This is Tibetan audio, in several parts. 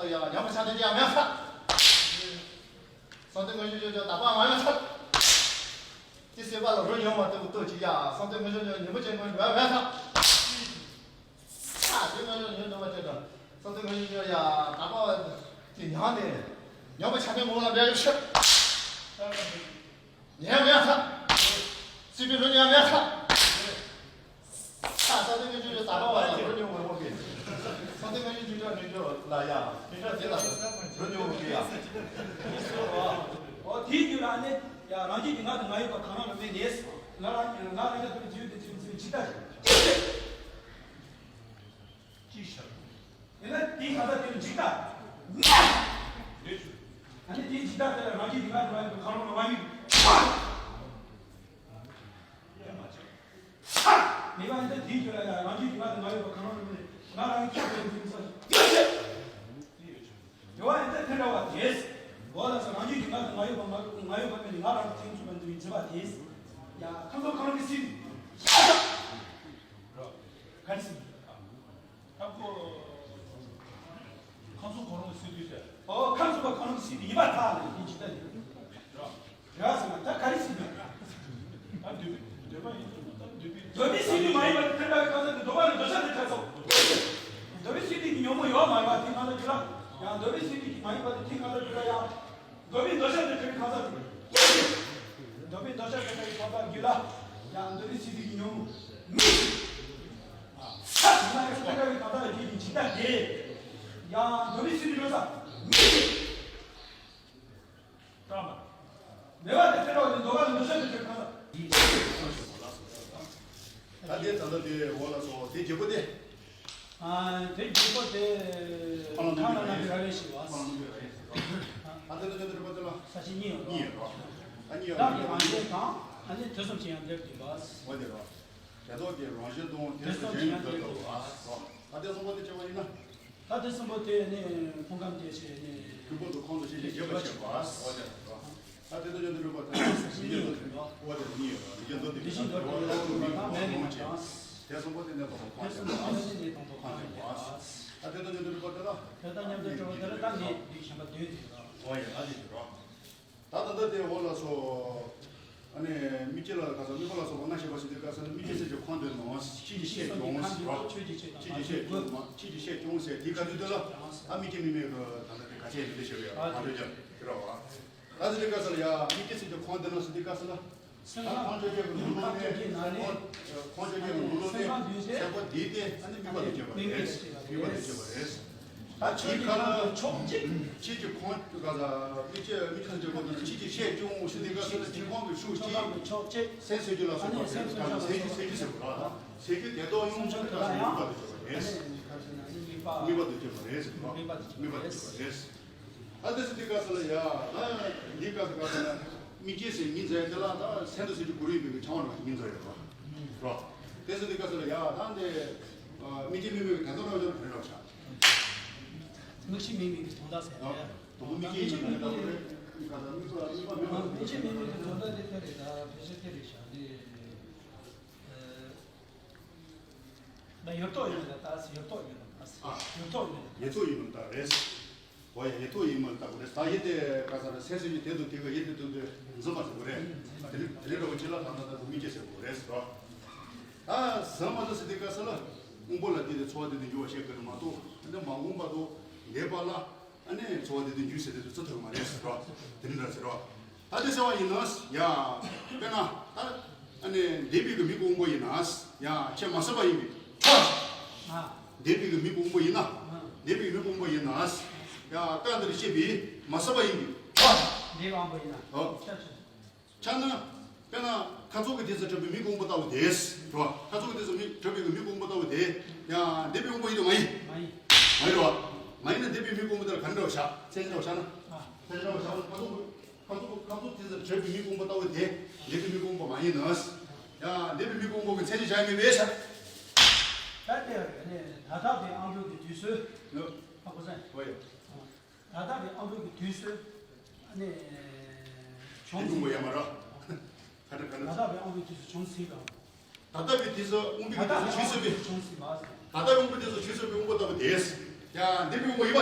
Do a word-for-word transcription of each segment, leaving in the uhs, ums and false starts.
ཡ། ཉམས་པ་ཆ་དེ་ཡ་མེད་ས། སང་སྟེ་ངོ་ཤེས་ཤོད་ཅོག་དག་པ་མ་ཡོང་ས། ཅི་སེ་པ་ལ་རོ་ཉོ་མ་ཏོག་ཏོག་ཅི་ཡ། སང་སྟེ་ངོ་ཤེས་ཉོ་ཉོ་མོ་ཅན་ངོ་ཡ་མེད་ས། ཨ་དེ་ང་ཡང་ཉོན་ནོར་བ་དེ་དང་སང་སྟེ་ང་ཡང་ཉོན་ཡ་དག་པ་དེ་ཉང་ནས་ཉོན་པ་ཆ་མེད་མོ་ལ་འབྲེལ་ཡོད་ཤག་ཉན་མེད་ས། སི་པི་རུ་ཉན་མེད་ས། ས་སང་སྟེ་ང་ཡང་ཉོན་དག་པ་བ་ལ་རུ་ཉོན་བ་བོ་གི། སང་སྟེ་ང་ཡང་ཉོན་ཉོན་ཉོན་ལ་ཡ་དེ་ལ་རུ་ཉོན་བ་གི་ཡ། ཨོ་དེའི་རྒྱུད་ལ་ནི་ཡ་རང་རྒྱུད་ཀྱི་ང་དང་ང་ཡོད་པ་གང་རུང་ལ་དམིགས་ནས་ང་རང་ང་རང་རྒྱུད་དུ་རྒྱུད་དུ་རྒྱུད་དུ་ཇི་ལྟར། ཅི་ཞིག་ཡིན་ན་དེའི་གང་ཟག་དེ་ལ་འཇིག་ལྟ། རེད་ཞུ། ཨ་ནི་དེའི་འཇིག་ལྟ་དེ་ལ་རང་བཞིན་གྱི་ང་དང་ང་ཡོད་པའི་གང་རུང་ལ་མ་ཡིན། མེད་པ་ཡིན་ན་དེའི་རྒྱུད་ལ་ཡང་རང་བཞིན་གྱི་ང་དང་ང་ཡོད་པ་གང་རུང་ལ་མེད་ན་ང་རང་གི་ཁྱབ་པའི་འཛིན་ས་ཞིག་འགྲོ་བ་ཡིན་ན་དེ་འདྲ་བ་དེས། འོ་ལགས་སོ། རང་བཞིན་གྱི་ང་དང་ང་ཡོད་པ་ང་ང་ཡོད་པ་མེད་ནས་ང་རང་གི་ཐེངས་གཅིག་པ་འདི་བའི་འཛིན་པ་དེས། ཡང་ཁམས་གསུམ་གང་རུང་གི་སྲིད། ག་རེ་སྲིད། ཁམས་གསུམ་གང་རུང་གི་སྲིད་དུས་ཟེར། ཨོ་ཁམས་གསུམ་པ་གང་རུང་གི་སྲིད་དུ་ཡིན་པར་ཐལ་ལ་ཡིན་ཇི་ལྟ་ཡིན། རེད་ཟེར་ན་ད་ག་རེ་སྲིད་དུ། ད་འདོད་པའི་འདོད་པ་ཡིན་ན་ད་འདོད་པའི། འདོད་པའི་སྲིད་དུ་མ་ཡིན་པར་ཐལ་བའི་གང་ཟག་དེ་འདོད་པ་ལ་འདོད་ཆགས་དེ་ཐལ་སོ། འདོད་པའི་སྲིད་དུ་གི་ཉོན་མོངས་ཡོད་མ་རེད་པ་དེ་གང་ཟག་གི་ལ། ཡང་འདོད་པའི་སྲིད་དུ་གི་མ་ཡིན་པ་དེ་དེ་གང་ཟག་གི་ལ་ཡང་། འདོད་པའི་འདོད་ཆགས་དེ་ཐལ་བའི་གང་ཟག་དེ། འདོད་པའི་འདོད་ཆགས་དེ་ཐལ་བའི་གང་ཟག་གི་ལ། ཡང་འདོད་པའི་སྲིད་དུ་གི་ཉོན་མོངས་མེད། ས་དེ་ན་ཡང་ཐལ་བའི་གང་ཟག་ལ་ཡིན་ཇི་ལྟ་དེ། ཡང་འདོད་པའི་སྲིད་དུ་ཡོད་ས་མེད། ལྟ་བ། མེད་པ་དེ་ཐལ་བ་ནི་འདོད་པ་ལ་འདོད་ཆགས་དེ་ཐལ་གང་ཟག་ད་དེ་ད་ལྟ་དེ་འོ་ལགས་སོ། དེ་བརྒྱད་པོ་དེ། ཨ། དེ་བརྒྱད་པོ་དེ་ཁམས་ལ་རྣམ་པའི་ར་བས་ཞེས་པ། ཨ་དེ་ལ་དེ་རེད་པ་དེ་ལ། ས་བཅད་གཉིས་ཡོད་རོ། གཉིས་ཡོད་རོ། ཨ་གཉིས་ཡོད་རོ། བདག་གི་རང་བཞིན་དང་ཨ་ནི་དུས་གསུམ་གྱི་ཡང་འདིར་འདུས་པ། འོ་དེ་རོ། དེ་དག་གི་རང་བཞིན་དང་དུས་གསུམ་གྱི་ཡང་འདིར་འདུས་པ། ཨ་དེ་གསུམ་པོ་དེ་བྱས་པ་ཡིན་ན། ད་དེ་གསུམ་པོ་དེ་ནི་ཕུང་ཁམས་སྐྱེ་མཆེད་ནི། ཕུང་པོ་དང་ཁམས་དང་སྐྱེ་མཆེད་བརྒྱད་པ་བྱས་པ། འོ་དེ་རེད། ད་དེ་དང་ཡང་དེ་རིགས་པ་དང་མི་རྒྱུ་འདོད་དེ། འོ་དེ་གཉིས་ཡོད་པ། མི་རྒྱུ་འདོད་དེ། དེ་བཞིན་འདོད་པའི་ཁམས་དང་མེད་པའི་ཁམས་དང་། དེ་གསུམ་པོ་དེ་ནི་ཁམས་དང་ཁམས་དང་ཁམས་དང་། ད་དེ་དང་ཡང་དེ་རིགས་པ་དེ་ལ། དེ་དང་མཉམ་དུ་གྲུབ་པ་དེ་ལ་ད་ནི་འདི་གཞན་པ་འདོད་དེ་རེད། འོ་ཡ་ཨ་དེ་རེད། ད་ད་ལྟ་དེ་འོ་ལགས་སོ། ཨ་ནི་མིག་སྐྱེ་ལ་ག་ས་དམིགས་པ་ལ་སོགས་པ་ལྔ་བཤད་པ་ཞིག་འདི་ག་ས་ནི་མིག་སྐྱེ་ཟེར་གྱི་ཁམས་དེ་ནང་ཕྱིན་ཅི་ཤེས་ཀྱང་ཟེར་བ། ཕྱིན་ཅི་ཤེས་ཀྱང་མ་ཕྱིན་ཅི་ཤེས་ཀྱང་ཟེར་དེ་ག་དུས་དེ་ལ་ཨ་མིག་སྐྱེ་མིག་མེད་གི་ད་ལྟ་དེ་ག་ཚད་མི་འདི་ཤེས་གི་ཡ་མ་འདོད་ཀྱང་དེ་ར་བ། ད་ཟེར་དེ་ག་ས་ལ་ཡ་མིག་སྐྱེ་ཟེར་གྱི་ཁམས་དེ་ནང་ཟེར་དེ་ག་ས་ལ། ད་ཁམས་བཅོ་བརྒྱད་ཀྱི་ནང་ལོགས་ནས་ཁམས་བཅོ་བརྒྱད་ཀྱི་ནང་ལོགས་ནས་སེམས་ཁམས་འདུས་བྱས་སེམས་ཁམས་འདུས་ཏེ་ཨ་ནི་དམིགས་པ་དང་བཅས་པ་རེད། དམིགས་པ་དང་བཅས་པ་རེད། ད་ཆོས་ཀྱི་ཁ་ལ་ཕྱོགས་གཅིག་ཆོས་ཀྱི་ཁམས་ག་ས་མིག་སྐྱེ་མིག་སྐྱེ་ཟེར་གྱི་ཁམས་དེ་ནང་ཆོས་ཀྱི་ཤས་ཅུང་ཟེར་དེ་ག་ས་ལ་ཆོས་ཁམས་ཀྱི་ཕྱོགས་གཅིག་ཕྱོགས་གཅིག་སེམས་སེམས་བྱུང་ལ་སོགས་པ་རེད། ད་སེམས་བྱུང་སེམས་བྱུང་ཟེར་བ་ལ་སེམས་བྱུང་དེ་དག་ཡོངས་སུ་ག་ས་དམིགས་པ་དང་བཅས་པ་རེད། དམིགས་པ་དང་བཅས་པ་རེད་ཟེར་བ། དམིགས་པ་དང་བཅས་པ་རེད། ད་དེ་ཚོ་དེ་ག་ས་ལ་ཡ། ད་འདི་ག་ས་ག་ས་ལ་མིག་སྐྱེ་ཟེར་ཉིན་མཚན་དེ་ལ་ད་སེམས་དང་སེམས་ཀྱི་གུ་རུ་ཡིན་པའི་ཆང་བ་ཉིན་མཚན་ཡོད་རོ། རོ། དེ་ཚོ་དེ་ག་ས་ལ་ཡ་ད་འདི་མིག་སྐྱེ་མིག་མེད་ཀྱི་དོན་དག་རོ་ཡོད་རེད་རོ་ཤ། མིག་ཤེས་མིག་མེད་ཀྱི་དོན་དག་ཟེར་ཡ། དོན་མིག་སྐྱེ་ཡིན་པའི་དོན་དག་རེད། མིག་ག་ས་མིག་ཤེས་མིག་མེད་ཀྱི་དོན་དག་དེ་ཐད་རེད། ད་ཕལ་ཆེར་དེ་རེད་ཤ་འདི། ད་ཡོད་རྟོགས་ཡོད་ལ་ད་ཡོད་རྟོགས་ཡོད་ལ་ད་ཡོད་རྟོགས་ཡོད་ལ། ཡོད་རྟོགས་ཡོད་ལ་ད་རེད། འོ་ཡ་ཡོད་རྟོགས་ཡིན་མིན་ལྟ་དགོས་རེད། ད་ཡིན་ཏེ་ག་ས་རེད། སེམས་སེམས་ཀྱི་དེ་དང་དེ་ག་ཡིན་ཏེ་དོན་དུ་འཛིན་པ་ཟེར་དགོས་རེད། དེ་ལས་དེ་ལས་འགྲོ་བ་ཅི་ལ་ད་ལྟ་ད་དུ་མིག་སྐྱེ་ཟེར་དགོས་རེད་ཟེར་རོ། ད་ཟ་མ་ཟ་ཟེར་དེ་ག་ས་ལ་སྔོན་པོ་ལ་བལྟས་ཏེ་ཚོར་བ་དེ་དུ་འགྱུར་བ་ཤེས་དགོས་རེད་མ་གཏོགས་འདི་མ་འོངས་པ་དང་འདས་པ་ལ་ཨ་ནི་ཚོར་བ་དེ་དུ་འགྱུར་ཟེར་དེ་དུ་ཚུར་ཐུག་མ་རེད་ཟེར་རོ། དེ་འདྲ་ཟེར་རོ། ད་དེ་ཟེར་བ་ཡིན་ན་ཡ། དཔེར་ན་ད་ཨ་ནི་འདས་པའི་གི་མིག་གུང་པོ་ཡིན་ན་ཡ་ཁྱེད་མ་བསམ་པ་ཡིན་གི། འདས་པའི་གི་མིག་གུང་པོ་ཡིན་ན། འདས་པའི་གི་མིག་གུང་པོ་ཡིན་ན། ཡ་ཀ་འདིར་བཤད་པའི་མ་བསམ་པ་ཡིན་གི། འདས་པའི་གུང་པོ་ཡིན་ན། ཨོ། ཆ་ན། དཔེར་ན་ཁ་ཚུགས་ཀྱི་དེ་ཚོ་གྲུབ་པའི་མིག་གུང་པོ་ལྟ་བུ་དེས། རོ། ཁ་ཚུགས་ཀྱི་དེ་ཚོ་མིག་གྲུབ་པའི་གི་མིག་གུང་པོ་ལྟ་བུ་དེ། ཡ་འདས་པའི་གུང་པོ་ཡིན་དུ་མ་ཡིན། མ་ཡིན། མ་ཡིན་རོ། མ་ཡིན་ན་འདས་པའི་མིག་གུང་པོ་དེ་ལ་ག་འདྲ་བ་བཞག་མཚན་ཉིད་འདྲ་བ་བཞག་ན། མཚན་ཉིད་འདྲ་བ་བཞག་ན་ཁ་ཚུགས་ཁ་ཚུགས་ཁ་ཚུགས་དེ་ཚོ་གྲུབ་པའི་མིག་གུང་པོ་ལྟ་བུ་དེ་འདས་པའི་མིག་གུང་པོ་མ་ཡིན་ནོ། ཡ་འདས་པའི་མིག་གུང་པོ་གི་མཚན་ཉིད་བཞག་མེད་པས་ཤ། ད་དེ་ནི་ད་ལྟ་བའི་ཨང་གྲངས་ཀྱི་དུས་སུ། ཨ་ཁུ་སེང་། ཨོ་ཡ། ད་ལྟ་བའི་ཨང་གྲངས་ཀྱི་དུས་སུ། ནི། བྱུང་ཡོང་བ་ཡ་མ་ར། ཁ་ད་ཁ་ད། ད་ལྟ་བའི་ཨང་གྲངས་ཀྱི་དུས་སུ་བྱུང་སྲིད་དང་། ད་ལྟ་བའི་དུས་སུ་དབང་པོའི་དུས་སུ་བྱུང་སྲིད་མ་ཟེར། ད་ལྟ་བའི་དབང་པོའི་དུས་སུ་བྱུང་སྲིད་པའི་དབང་པོ་ལྟ་བུ་དེས། ཡ་འདས་པའི་དབང་པོ་ཡིན་པ།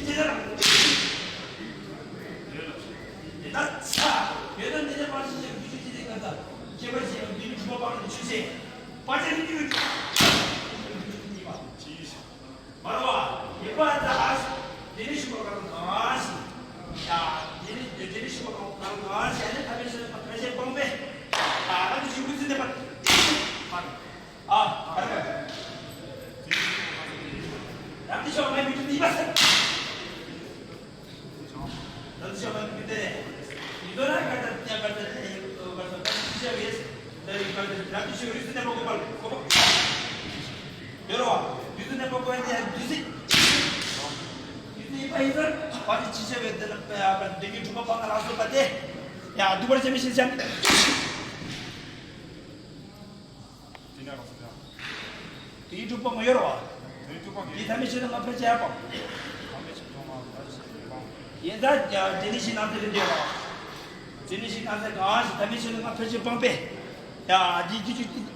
ཅི་ཅི་ལ། དེ་ལྟར་ཚ། དེ་ལྟར་འདི་ནས་པར་ཆེན་ཅན་རྒྱུད་ཅི་ཅི་དེ་ཀ་ད། ཁྱད་པར་ཅན་རྒྱུད་ཀྱི་དྲུག་པ་པར་ཆུ་ཆེ། པར་ཆེན་རྒྱུད་ཀྱི་དྲུག་པ། མ་ར་བ། ཡེ་པ་ད་ཨ་ཤི། དེ་ནས་ཤི་བ་གང་གང་ཤི། ཡ། དེ་ནས་དེ་ནས་ཤི་བ་གང་གང་ཤི། ཨ་ནི་ཐ་མའི་ཤི་ན་ཕ་ཤེ་སྤང་པས། ཨ་རང་གི་ཤི་བུ་ཚི་ནས་པར། ཨ། ཨ་ར་བ། རང་གི་ཤི་བ་ངའི་མི་དུ་ནི་པ་སེ། རང་ཤ་མ་ཀི་ཏེ། ཡིན་དོ་ན་ཀ་ཏ་ཏ་ཀ་ཏ་ཏ་ཡིན་དོ་ཀ་ཏ་ཏ་ཤ་བེས། ཏ་ཡིན་ཀ་ཏ་ཏ་ཏ་ཤ་ཡོད་སེ་ཏེ་པ་ཀོ་པ་ལ་ཀོ་པ། ཡོད་རོ། ཡུལ་དུ་ནས་པ་ཀོ་ཡ་ཏེ་ཡ་དུས་སི། ཡུལ་དུ་ཡིན་པ་ཡིན་ས། པ་ཏི་ཅི་ཤ་བེས་ཏེ་ན་པ་ཡ་པ་ཏི་ཀི་ཀྲུ་པ་པ་ང་ར་སོ་པ་ཏེ། ཡ་དུ་པར་ཅེ་མི་ཤེས་ཤ། དེ་ཡི་དྲུག་པ་མ་ཡོད་རོ། དེ་ཡི་དྲུག་པ་འདི་ཐ་མའི་ཆོས་དང་ང་ཕལ་ཆེར་ཡང་སྤང་། ཡིན་ད་ཡ་དེ་ནི་ཤི་ན་དེ་རིང་འདི་རོ། དེ་ནི་ཤི་ན་དེ་གང་ཞིག་ཐ་མའི་ཆོས་དང་ང་ཕལ་ཆེར་སྤང་པས། ཡ་འདི་འདི་འདི་འདི།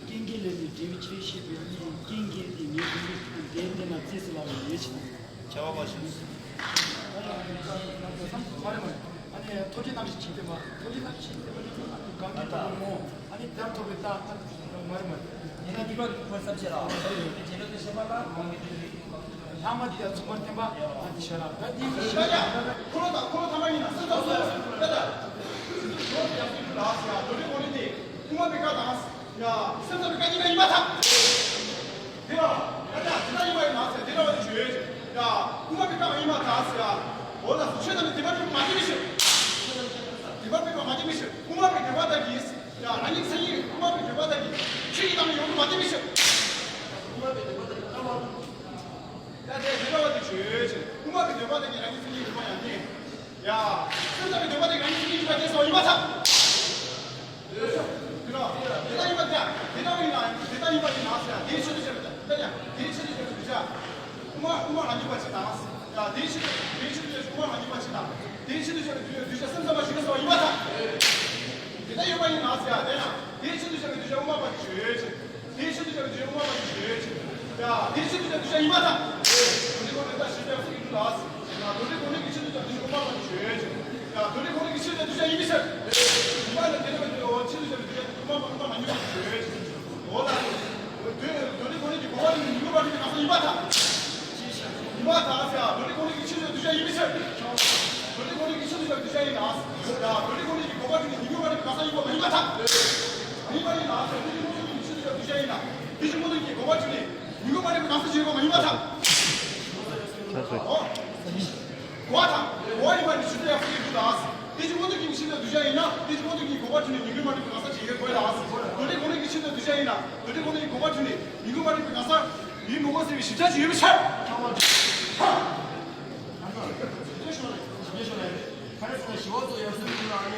རྐྱེན་གྱིས་ལས་ནས་འབྲས་བུ་ཆེ་ཞེས་པའི་གཉིས་རྐྱེན་གྱིས་དེ་ངེས་འབྱུང་གི་དེ་ལྟ་ན་རྩིས་སུ་ལ་བའི་ཡོད་ཕྱིར། བྱ་བ་པ་ཞིག་མ་རེད་མ་རེད། ཨ་ནི་ཐུགས་རྗེ་གནང་ཞིག་ཅིག་བསྟན་པ། ཐུགས་རྗེ་གནང་ཞིག་ཅིག་བསྟན་པ་ནི་གང་གི་ཐོག་ལ་མོ། ཨ་ནི་དེར་ཐོབ་པའི་རྟགས་མ་རེད་མ་རེད། ཡིན་ན་འདི་པར་འཁོར་ས་བྱེད་ལ་འོང་ས་ཡོད་པའི་རྗེས་ལ་དུ་ཤེས་པ་ལ་མང་གི་དུས་ལྷག་མ་དེ་ཡང་མཚུངས་པར་བསྟན་པ་ཨ་ཏི་ཤ་ར་ད་འདི་མི་ཤེས། འཁོར་ལོ་དང་འཁོར་ལོ་ཐ་མ་ཡིན་ན་སེམས་ཙམ་སོ་སོ་ལྟ་ད། ལོ་དེ་ཡང་སྲིད་དུ་ལགས་ཟེར་ཡ་ལོ་རེ་འོ་རེ་དེ་དབུ་མ་པའི་བཀའ་དང་། ཡ། སེམས་ཙམ་པའི་བཀའ་གཉིས་ཀ་ཡིན་པར་ཐལ། དེ་ར། ད་ལྟ་དེ་ལྟར་ཡིན་པ་ཡིན་ན་ཟེར་དེ་འདྲ་བ་དེ་བརྗོད། ཡ། དབུ་མ་པའི་བཀའ་ཡིན་པར་ཐལ་ཟེར་ཡ། འོ་ལགས་སོ་ཆོས་ཐམས་ཅད་སྡིག་པ་སྤོང་བའི་མ་བྱས་པའི་ཕྱིར། སྡིག་པ་སྤོང་བའི་མ་བྱས་པའི་ཕྱིར། དབུ་མ་པའི་འདོད་པ་དག་གིས། ཡ། རང་ཉིད་མཚན་ཉིད་དབུ་མ་པའི་འདོད་པ་དག་གིས་ཆོས་ཀྱི་བླ་མེད་ཡོངས་སུ་མ་བསྟན་པའི་ཕྱིར། དབུ་མ་པའི་འདོད་པ་དག་གིས་བླ་མ། ད་དེ་དེ་འདྲ་བ་དེ་བརྗོད་ཅིང་དབུ་མ་པའི་འདོད་པ་དག་གིས་རང་ཉིད་མཚན་ཉིད་ཡོད་པ་ཡང་བསྟན། ཡ། སེམས་ཙམ་པའི་འདོད་པ་དེ་རང་ཉིད་ཀྱི་དབྱིངས་སུ་སྐྱེས་སོ་ཡིན་པར་ཐལ། དེ་ལ་དེ་ལྟ་ཡིན་པར་ཐལ། དེ་ལྟ་བས་ན་དེ་ལྟ་ཡིན་པ་ཡིན་ན་ཟེར་ཡ་དེའི་ཆེད་དུ་བྱས་པའི་དེ་ལྟ་ཡང་དེའི་ཆེད་དུ་བྱས་པའི་གདུལ་བྱ། དབུ་མ་དབུ་མ་རང་རྒྱུད་པ་ཅིག་དང་། ཡ་དེའི་ཆེད་དུ་དེའི་ཆེད་དུ་བྱས་པའི་དབུ་མ་རང་རྒྱུད་པ་ཅིག་དང་དེའི་ཆེད་དུ་བྱས་པའི་གདུལ་བྱ་སེམས་ཙམ་པ་ཞིག་སོ་ཡིན་པར་ཐལ། དེ་ལྟ་ཡོད་པ་ཡིན་ན་ཟེར་ཡ་དེ་ཡང་དེའི་ཆེད་དུ་བྱས་པའི་གདུལ་བྱ་དབུ་མ་པ་ཅིག་ཡོད་ཅིང་། དེའི་ཆེད་དུ་བྱ་བའི་དུས་ཆེན་དབུ་མ་པ་ཞིག་ཡོད་ཅིང་། ཡ། དེའི་ཆེད་དུ་བྱ་བའི་དུས་ཆེན་ཡིན་པར་ཐལ། དོན་དེ་ཁོ་ནས་ད་ཞིབ་ཅིང་གསལ་གྱིས་ཞུ་ལགས། ཡ། དོན་དེ་ཁོ་ནས་ཀྱི་ཆེད་དུ་བྱ་བའི་དུས་ཆེན་དབུ་མ་པ་ཞིག་ཡོད་ཅིང་། ཡ། དོན་དེ་ཁོ་ནས་ཀྱི་ཆེད་དུ་བྱ་བའི་དུས་ཆེན་ཡིན་པའི་ཕྱིར། ཡིན་པ་ལ་དེ་ལ་དེ་ཆེད་དུ་བྱ་བའི་དུས་ཆེན་དབུ་མ་པ་དབུ་མ་མ་ཡིན་པ་ཞིག་ཡོད་ཅིང་། འོ་ད། དོན་དོན་དེ་ཁོ་ནས་ཀྱི་གོ་བ་ནི་ཉིད་དུ་མ་གྲུབ་པའི་གང་ཟག་ཡིན་པར་ཐལ། ཡིན་པར་ཐལ་ཟེར། དོན་དེ་ཁོ་ནས་ཀྱི་ཆེད་དུ་བྱ་བའི་དུས་ཆེན་ཡིན་པའི་ཕྱིར། དོན་དེ་ཁོ་ནས་ཀྱི་ཆེད་དུ་བྱ་བའི་དུས་ཆེན་ཡིན་ན། ཡ། དོན་དེ་ཁོ་ནས་ཀྱི་གོ་བ་གྲུབ་ནས་ཉིད་དུ་མ་གྲུབ་པའི་གང་ཟག་ཡིན་པ་མ་ཡིན་པར་ཐལ། མ་ཡིན་པ་ཡིན་ན་ཟེར། དོན་དེ་ཁོ་ནས་ཀྱི་ཆེད་དུ་བྱ་བའི་དུས་ཆེན་ཡིན་ན། དེ་བཞིན་ཁོ་ནས་ཀྱི་གོ་བ་གྲུབ་ནས་ཉིད་དུ་མ་གྲུབ་པའི་གང་ཟག་ཅིག་ཡོད་པ་མ་ཡིན་པར་ཐལ། ཁྱེད་ཚོས་ཨོ། གོ་བ་དང་གོ་བ་ཡིན་པ་ནི་ཆུ་ཚོད་ཡར་སོང་གི་འདུག་ད། དེ་བཞིན་ཁོ་ཚོ་གི་ཆེད་དུ་གདུལ་བྱ་ཡིན་ན། དེ་བཞིན་ཁོ་ཚོ་གི་གོ་བ་གྲུབ་ནས་ཉིད་དུ་མ་གྲུབ་པའི་གང་ཟག་ཅིག་ཡོད་དགོས་ལ། དོན་དེ་ཁོ་ནས་ཀྱི་ཆེད་དུ་གདུལ་བྱ་ཡིན་ན། དོན་དེ་ཁོ་ནས་ཀྱི་གོ་བ་གྲུབ་ནས་ཉིད་དུ་མ་གྲུབ་པའི་གང་ཟག་ཡིན་མི་དགོས་ཟེར་བའི་ཞིབ་ཆ་ཅིག་ཡོད་པའི་ཕྱིར། ཁ་རེ་ཟེར་ན་ཞི་བ་སོགས་ཡར་སོང་གི་འདུག་ལ། ཨ་ནི།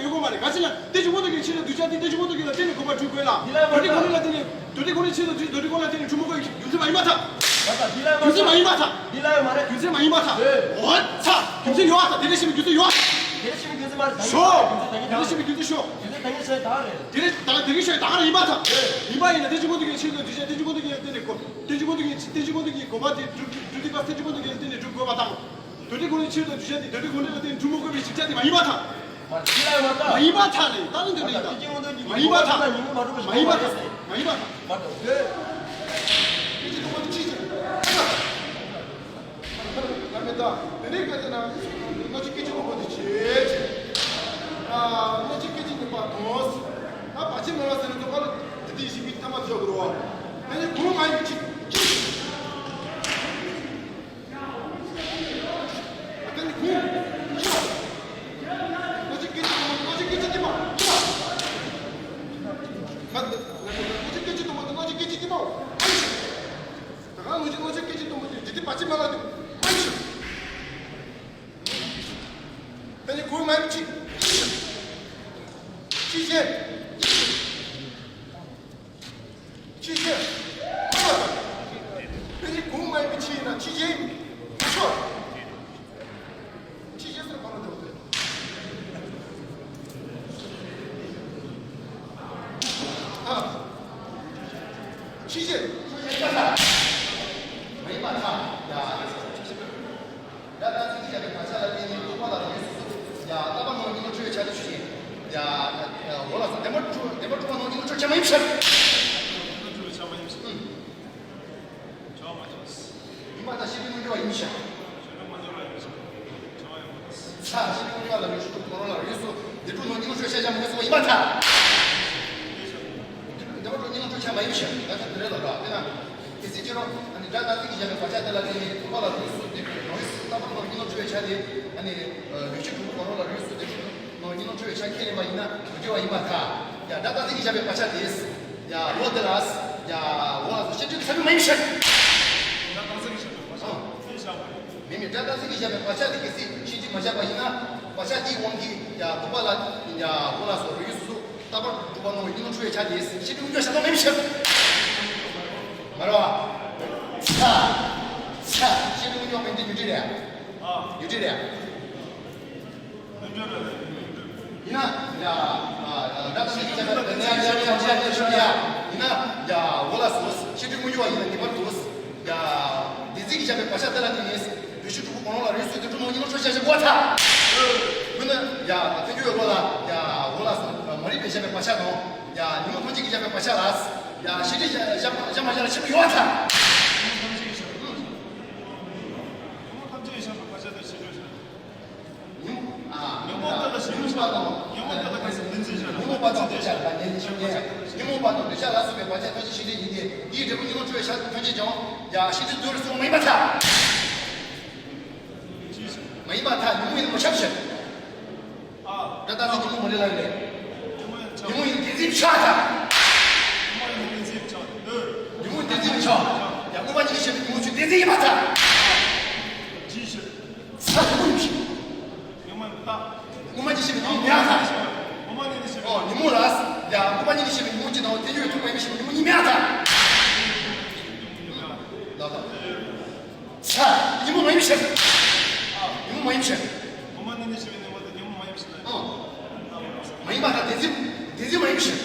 ལ་ཡོད་དགོས་མ་རེད། ག་ཅི་ལ་རྟེན་འབྱུང་མངོན་རྟོགས་ཀྱི་ཆོས་ལ་གདུལ་བྱ་དེ་རྟེན་འབྱུང་མངོན་རྟོགས་ཀྱི་ལ་བརྟེན་ནས་གོམས་པ་འགྲུབ་དགོས་ལ། འདི་ལ་མ་རྟོགས་ཀྱི་ཆོས་ལ་བརྟེན་ནས་རྟེན་འབྱུང་མངོན་རྟོགས་ཀྱི་ཆོས་ལ་རྒྱུ་མཚན་མ་ཡིན་པ་ཐལ། རྒྱུ་མཚན་མ་ཡིན་པ་ཐལ། འདི་ལ་ཡོད་མ་རེད། རྒྱུ་མཚན་མ་ཡིན་པ་ཐལ། འོ་ཚ། རྒྱུ་མཚན་ཡོད་ཨ་ཐལ། དེ་འདྲ་ཞིག་རྒྱུ་མཚན་ཡོད་ཨ། དེ་འདྲ་ཞིག་རྒྱུ་མཚན་མ་རེད། ཤོག་དེ་འདྲ་ཞིག་རྒྱུ་མཚན་ཤོག་རྒྱུ་མཚན་ད་གིན་ཤོད་ད་ག་རེད། དེ་འདྲ་ད་གིན་དེ་གིན་ཤོད་ད་ག་རེད། ཡིན་པ་ཐལ། ཡིན་པ་ཡིན་ན་རྟེན་འབྱུང་མངོན་རྟོགས་ཀྱི་ཆོས་ལ་གདུལ་བྱ་རྟེན་འབྱུང་མངོན་རྟོགས་ཀྱི་ལ་བརྟེན་ནས་གོ་རྟེན་འབྱུང་མངོན་རྟོགས་ཀྱི་རྟེན་འབྱུང་མངོན་རྟོགས་ཀྱི་གོམས་པ་དེ་སྒྲུབ་སྒྲུབ་སྟེ་བ་རྟེན་འབྱུང་མངོན་རྟོགས་ཀྱི་ལ་བརྟེན་ནས་སྒྲུབ་དགོས་པ་དང་། དོན་དེ་ཁོ་ནའི་ཆོས་དང་གདུལ་བྱ་དེ་དོན་དེ་ཁོ་ནའི་ལ་བརྟེན་འཁྲུལ་མ་དགོས་པའི་གཞི་རྒྱ་དེ་མ་ཡིན་པར་ཐལ། མ་ཡིན་པར་ཐལ་ལས་ད་ནི་འདི་འདྲ་ཡིན་ད། མ་ཡིན་པར་ཐལ། མ་ཡིན་པར་ཐལ། མ་ཡིན་པར་ཐལ། མ་ཡིན་པར་ཐལ། སྐད་ཅིག་སྟོང་པ་དེ་ཅི་ཞིག་ཨ་མེད་ད། དེ་ནས་སྐད་ཆ་ན་སྔ་ཕྱི་སྐད་ཅིག་སྟོང་པ་དེ་བྱེད་ཅེས། ཨ་སྔ་ཕྱི་སྐད་ཅིག་གཉིས་པ་དང་། ཨ་བར་ཆད་མེད་པ་ཟེར་ན་དུ་བ་ལ་དེ་དེའི་ཞིག་མི་ཐ་མ་འཇོག་དགོས་རོ། ཨ་ནི་གོང་མ་ཡིན་ཅིག་ཅིག་ཨ་ནི་གོང་། ལྔ་ཕྱི་སྐད་ཅིག་སྟོང་པ་དང་ལྔ་ཕྱི་སྐད་ཅིག་གཉིས་པ། ལྔ་ཕྱི་སྐད་ཅིག་སྟོང་པ་དང་ལྔ་ཕྱི་སྐད་ཅིག་གཉིས་པ། ད་ག་ལྔ་ཕྱི་ལྔ་ཕྱི་སྐད་ཅིག་སྟོང་པ་དེ་འདི་དེ་བར་ཆད་མེད་པ་དེ་ལྔ་ཕྱི། ད་ནི་གོང་མ་ཡིན་ཅིག་ཕྱི་བཤད། ཕྱི་བཤད། དེ་ནི་གོང་མ་ཡིན་པའི་ཕྱི་ཡིན་ན་ཕྱི་བཤད་མི་ཆོག་ཕྱི་བཤད་ཟེར་བ་ལ་འགྲོ་དགོས། ཨ། ཕྱི་བཤད། མ་ཡིན་པར་ཐལ། ཡ། སྒྲ་རྟག་འཛིན་གྱིས་བཞག་པའི་བག་ཆགས་ལ་བརྟེན་ནས་རྟོག་པ་ལ་རང་ཡུལ་སོ་སོ། ཡ། རྟག་པ་ནང་གཉིས་སྣང་གྲོལ་བའི་ཆ་དེ་ཆོས་ཅན། ཡ། འོ་ལགས་སོ། བདེན་པར་གྲུབ་བདེན་པར་གྲུབ་པ་ནང་གཉིས་སྣང་གྲོལ་བའི་ཆ་མ་ཡིན་ཕྱིར། ཡིན་པ་དང་ཤེས་པའི་དངོས་འགྱུར་བ་ཡིན་ཕྱིར། ཚ། ཤེས་པའི་དངོས་འགྱུར་བ་ལ་རང་ཡུལ་སོ་སོ་གང་རུང་ལ་རང་ཡུལ་སོ་འདི་གྲུབ་ནང་གཉིས་སྣང་གྲོལ་བའི་ཆ་ཅན་མ་ཡིན་སོ་ཡིན་པར་ཐལ། བདེན་པར་གྲུབ་གཉིས་སྣང་གྲོལ་བའི་ཆ་མ་ཡིན་ཕྱིར། ད་ཆ་དེ་རེད་ལ་ར། དེ་ན། གལ་སྲིད་ཕྱི་རོལ་ཨ་ནི་སྒྲ་རྟག་འཛིན་གྱིས་བཞག་པའི་བག་ཆགས་དེ་ལ་བརྟེན་ནས་རྟོག་པ་ལ་རང་ཡུལ་སོ་སོ་འདི་རང་ཡུལ་སོ་སོ་རྟག་པ་ནང་གཉིས་སྣང་གྲོལ་བའི་ཆ་དེ་ཨ་ནི་ལུགས་ཕྱི་གྲུབ་པ་གང་རུང་ལ་རང་ཡུལ་སོ་སོ་འདི་གྲུབ་ནང་གཉིས་སྣང་གྲོལ་བའི་ཆ་ཁས་ལེན་པ་ཡིན་ན་རང་རྒྱུད་པ་ཡིན་པར་ཐལ། ཡ། སྒྲ་རྟག་འཛིན་གྱིས་བཞག་པའི་བག་ཆགས་དེ། ཡ། ལོ་དེ་ལ། ཡ། འོ་ལགས་སོ་ཤེས་འདོད་ཀྱི་ས་བོན་མ་ཡིན་ཕྱིར། སྒྲ་རྟག་འཛིན་གྱིས་བཞག་པའི་བག་ཆགས་དེ་བཞག་པ་ཡིན། མེད་མེད་སྒྲ་རྟག་འཛིན་གྱིས་བཞག་པའི་བག་ཆགས་དེ་གལ་སྲིད་ཤེས་འདོད་མ་བཞག་པ་ཡིན་ན་བག་ཆགས་དེའི་དབང་གིས་ཡ་རྟོག་པ་ལ་ཡ་འོ་ལགས་སོ་རང་ཡུལ་སོ་སོ། རྟག་པར་གྲུབ་པ་ནང་གཉིས་སྣང་གྲོལ་བའི་ཆ་དེ་ཤེས་འདོད་དངོས་འགྱུར་བ་ཤ་སྟག་མེད་པའི་ཕྱིར། མ་རེད་བ། ཚ། ཚ། ཤེས་འདོད་དངོས་འགྱུར་བ་མིན་ཏེ་ཉོན་སྒྲིབ་རེད། ཉོན་སྒྲིབ་རེད། ཡིན་ན་ཡ། ཨ། སྒྲ་རྟག་འཛིན་གྱིས་བཞག་པའི་ཡ་ཡ་ཡ་ཡ་ཡ་ཡ། ཡིན་ན་ཡ་འོ་ལགས་སོ་ཤེས་འདོད་དངོས་འགྱུར་བ་ཡིན་ན་ངེས་པར་དུ། ཡ། བདེན་འཛིན་གྱིས་བཞག་པའི་བག་ཆགས་དེ་ལ་བརྟེན་ནས་ལུགས་ཕྱི་གྲུབ་པ་གང་རུང་ལ་རང་ཡུལ་སོ་སོ་འདི་གྲུབ་ནང་གཉིས་སྣང་གྲོལ་བའི་ཆ་ཅན་མ་ཡིན་པར་ཐལ། འོ་ན་ཡ་ཐལ་འགྱུར་བའི་སྐོར་ལ་ཡ་འོ་ལགས་སོ་མ་རིག་པས་བཞག་པའི་བག་ཆགས་དང་། ཡ། ཉོན་མོངས་ཐམས་ཅད་ཀྱིས་བཞག་པའི་བག་ཆགས་ལ། ཡ། ཤེས་འདོད་བཞག་བཞག་མ་བཞག་ལ་ཕྱིར་ཡོད་པར་ཐལ། ཉོན་མོངས་ཐམས་ཅད་ཀྱིས་བཞག་པའི་བག་ཆགས་དེ་ཤེས་འདོད་བཞག་ཉོན་མོངས་ཨ། ཉོན་མོངས་དེ་ལ་ཤེས་འདོད་བཞག་ཉོན་མོངས་པ་དང་། ཉོན་མོངས་པ་དང་འདོད་ཆགས་ལ་ཉེ་ཉེ་ཉོན་མོངས་པ་དང་འདོད་ཆགས་ལ་སོགས་པའི་བག་ཆགས་ཐམས་ཅད་ཤེས་འདོད་ཡིན་ཏེ། དེའི་འབྲས་བུ་གཉིས་སྣང་གྲོལ་བའི་ཆ་ཐམས་ཅད་ཀྱང་། ཡ། ཤེས་འདོད་དུ་སོང་མ་ཡིན་པར་ཐལ། མ་ཡིན་པར་ཐལ། ཉོན་མོངས་ཡིན་ན་མ་ཁྱབ་ཕྱིར། སྒྲ་རྟག་འཛིན་གྱི་ཉོན་མོངས་མ་རེད་ལ་རེད། ཉོན་མོངས་ཡིན་བདེན་འཛིན་ཆགས་དང་། ཉོན་མོངས་ཡིན་བདེན་འཛིན་ཆགས། ཡང་དངོས་པོ་ཉིད་ཀྱིས་བཤད་པའི་ཉོན་མོངས་ཆོས་བདེན་འཛིན་ཡིན་པར་ཐལ། ཚ་དངོས་པོ་ཡིན། དངོས་པོ་ཉིད་ཀྱིས་བཤད་པའི་ཉོན་མོངས་མེད་པར་ཐལ། ཨོ། ཉོན་མོངས་ལ། ཡང་དངོས་པོ་ཉིད་ཀྱིས་བཤད་པའི་ཉོན་མོངས་ཀྱི་སྣང་བ་ཐལ་འགྱུར་བས་ཐུག་པ་ཡིན་པའི་ཕྱིར་ཉོན་མོངས་ཉིད་མེད་པར་ཐལ། ལགས་སོ། ཚ། ཉོན་མོངས་མ་ཡིན་ཕྱིར། ཉོན་མོངས་མ་ཡིན་ཕྱིར། ངོ་མ་ནི་ནི་ཞེས་པའི་ནི་མ་དེ་ཉོན་མོངས་མ་ཡིན་ཕྱིར་ན། ཨང་། མ་ཡིན་པར་ཐལ། བདེན་འཛིན། བདེན་འཛིན་མ་ཡིན་ཕྱིར།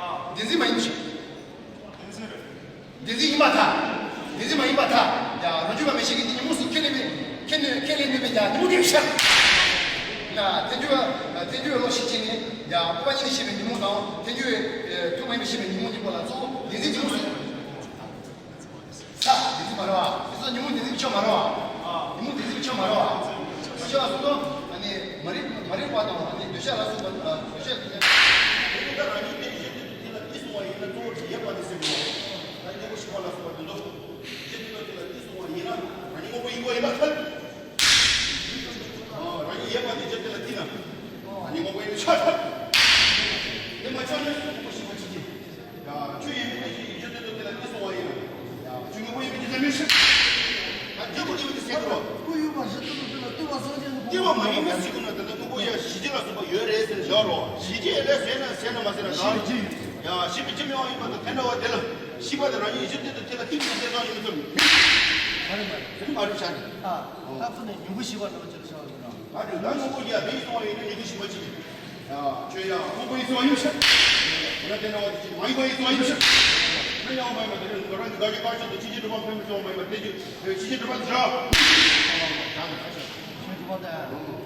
ཨ། བདེན་འཛིན་མ་ཡིན་ཕྱིར། བདེན་འཛིན་རེད། བདེན་འཛིན་ཡིན་པར་ཐལ། བདེན་འཛིན་མ་ཡིན་པར་ཐལ། ཡ། རང་རྒྱུད་པ་མེད་བྱེད་ཀྱི་དེ་ཉོན་མོངས་སུ་ཁས་ལེན་པའི་ ཉིན་མོ་དེ་ཤར། ན་ཐལ་འགྱུར་ཐལ་འགྱུར་བའི་བློ་ཤེས་བྱས་ནས་ཡང་སྤོབས་པ་ཉིད་ནས་ཤེས་པའི་ཉིན་མོ་དང་ཐལ་འགྱུར་བའི་ཐུགས་མ་ཡེངས་པར་ཤེས་པའི་ཉིན་མོ་གཉིས་པོ་ལ་གཙོ་བོ་བདེན་འཛིན་གྱི་ལུགས་སུ། ས་བདེན་འཛིན་མ་རེད་བ། དེ་ཚོ་ཉིན་མོ་བདེན་འཛིན་གྱི་ཕྱོགས་མ་རེད་བ། ཉིན་མོ་བདེན་འཛིན་གྱི་ཕྱོགས་མ་རེད་བ། མ་ཤེས་པ་སོང་ཙང་ཨ་ནི་མ་རིག་མ་རིག་པ་དང་ཨ་ནི་འདོད་ཆགས་ལ་སོགས་པ་འདོད་ཆགས་ཀྱི་ཉེར། དེ་ནི་ད་རང་ཉིད་དེ་གཞན་དུ་དེ་ལ་དེ་སོང་བ་ཡིན་ན་གཙོ་བོ་ཡོད་པ་དེ་སེམས་ཡོད། ད་ཉིན་མོ་ཤི་བ་ལ་སོགས་པ་དེ་ཚོ། གཞན་དུ་དེ་ལ་དེ་སོང་བ་ཡིན་ན་རང་ཉིད་དངོས་པོ་ཡིན་པ་ཡིན་པར་ཐལ། རང་ཉིད་ཡོད་པ་དེ་གཞན་དུ་དེ་ལ་དེ་ན་རང་ཉིད་དངོས་པོ་ཡིན་པ་ཆགས་ཐལ། དེ་མ་ཆགས་ན་དངོས་པོ་ཤི་བ་ཅི་བྱེད། ཡ། ཆོས་ཡོད་མེད་ཀྱི་ཡུལ་དེ་ཚོ་དེ་ལ་དེ་སོང་བ་ཡིན་ན། ཡ། ཆོས་དངོས་པོ་ཡིན་མིན་གྱི་ཟེར་མི་ཤེས། ད་རྒྱུ་དེ་ཡོད་དེ་ཟེར་གི་རོ། ཀུན་ཡོད་པ་གཞི་དེ་ཚོ་དེ་ལ་ལྟོས་པ་སངས་རྒྱས་ནི། ལྟོས་པ་མ་ཡིན་ན་ཟེར་གི་ན་དེ་ལ་དངོས་པོ་ཡ་གཞི་རྒྱུ་ལ་སོགས་པ་ཡོད་རེད་ཟེར་བཞག་རོ། གཞི་རྒྱུ་ལ་ཟེར་ན་ཟེར་ན་མ་ཟེར་ན་གང་། ཡ། ཤེས་པའི་རྒྱུ་མེད་པ་ཡིན་པ་དང་དེ་འདྲ་བ་དེ་ལ་ཤེས་པ་དེ་རང་ཉིད་གཞི་དེ་དང་དེ་ལ་ཐིག་ཐིག་ཟེར་ཙམ་ཡིན་ཙམ་མིན། མ་རེད་མ་རེད། དེ་མ་རེད་ཤག་ཨ། ད་ཁོ་ནས་མྱུ་གུ་ཞིག་པ་འདྲ་བ་ཅིག་ལ་ཤར་བ་ཡིན་ན། ད་དེ་ལ་དངོས་པོ་ཡ་དེ་ཡིན་སོང་བ་ཡིན་ན་མྱུ་གུ་ཞིག་པ་ཅིག་ཡ། ཁྱོད་ཡ་དངོས་པོ་ཡིན་སོང་ཡིན་ཤག་ཡ་དེ་འདྲ་བ་དེ་ཅིག་མ་ཡིན་པ་ཡིན་སོང་ཡིན་ཤག་མི་ཡང་མ་ཡིན་པ་དེ་ནི་ང་རང་གི་དགའ་སྐྱིད་བཀའ་ཆད་དུ་ཕྱི་རྒྱལ་གྲུབ་པ་ཕན་མི་སོང་བ་ཡིན་པ་དེ་ཅིག་ཕྱི་རྒྱལ་གྲུབ་པ་དེ་བཞག་ཕྱི་རྒྱལ་གྲུབ་པ་དེ་